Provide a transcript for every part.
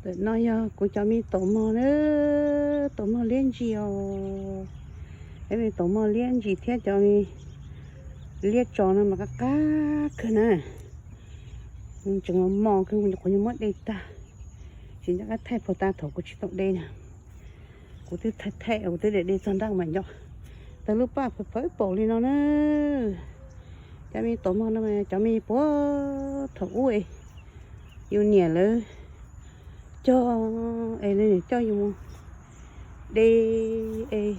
Ntawm no yog kuv cov me taum mog na, taum mog liab ntsis os. Cov me taum mog liab ntsis thiab cov me liab tso no mas qab qab kawg na. Tseem mos mos kawg, nyuam qhuav yuav muab de tag, tsis nco qab thaij puag ta thaum kuv tsis tau de na. Kuv twb thaij thaij, kuv twb de de txog nrab mas nco. Tawg lub paj phawv phawv paum li no na. Cov me taum mog no mas cov me puag thaum ub es yus niam lawv cog es lawv niam coj yus mus de es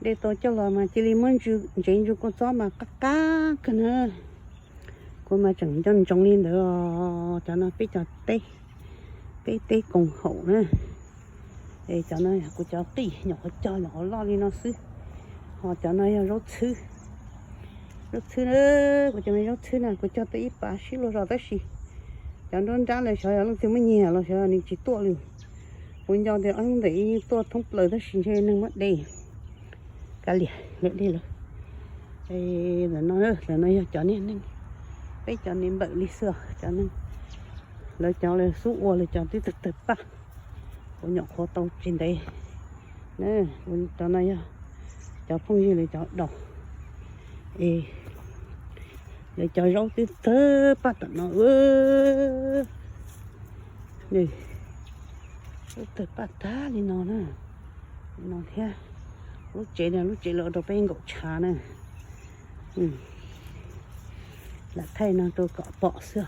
de tau coj los mas cia li muab ntsev ntsus kua txob mas qab qab kawg na. Kuv mas tseem nco ntsoov li ntawd os. Cov no peb cov teb, peb teb koom haum na. Es cov no kuv cov qij nyuam qhuav cog nyuam qhuav loj li no xwb. Ho cov no yog zaub txhwb. Zaub txhwb na, kuv cov me zaub txhwb na kuv cog tau ib pas sib luag zos tab sis cov nruab nrab lawv xyov yog leej twg muab nyiag los xyov nws tsis tuaj li. Kuv nco tias ob hnub ntawm ib tuaj thoob plaws tab sis ntshe neeg muab de. Kav liam, lawv de lawm. Ntawm no, ntawm no yog cov niag neeg, peb cov niag npawm li xwb os, cov neeg, lawv cov lawv xub ua lawv cov twb tawg tawg paj. Kuv nyuam qhuav tau tsis ntev na. Cov no yog cov phooj ywg lawv cov dos es lawv cov zaub twb tawg paj tom no. Twb tawg paj tag li no na. Li no thiab. Lub tsev no lub tsev lawv ua rau peb nkaum tshav na. Lam thaij no rau kom pom xwb.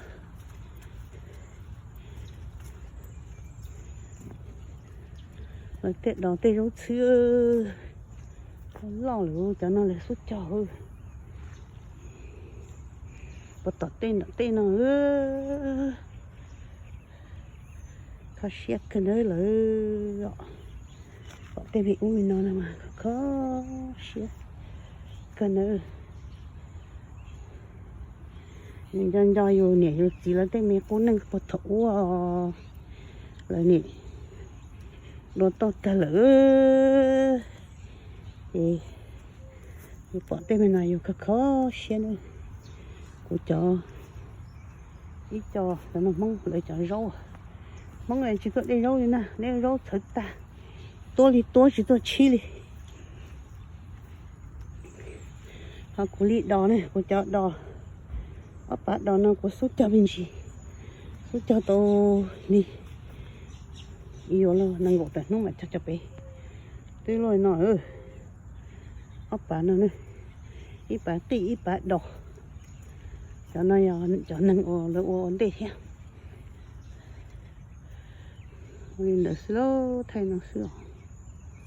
Lawv tej dos tej zaub txhwb loj lawm, cov no lawv xub cog. Puag tom tej nram tej no, kho siab kawg nawb lawm os. Pom tej me ub me no no mas kho siab kawg nawb. Nco nco yus niam yus txiv lawv tej me qub neej puag thaum ub, lawv nim dua tuaj tag lawm. Es yus pom tej me no yus kho kho siab na. Kuv cov, ib co cov no Hmoob lawv cov zaub, Hmoob lawv tsis tuaj de zaub li na, de zaub txhawv tag, tuab li tuab tsis tuaj tshib li. Ho kuv li dos ne, kuv cov dos, ob pav dos no kuv xub cog me ntsis, xub cog tau li yuav luag nees nkaum tawm hnub mam cog cov pem. Twb luaj no, ob pav no, ib pav qij ib pav dos. Cov no yog cov neeg uas lawv ua ua ntej thiab. Ua li ntawd xwb lauj, thaij no xwb os.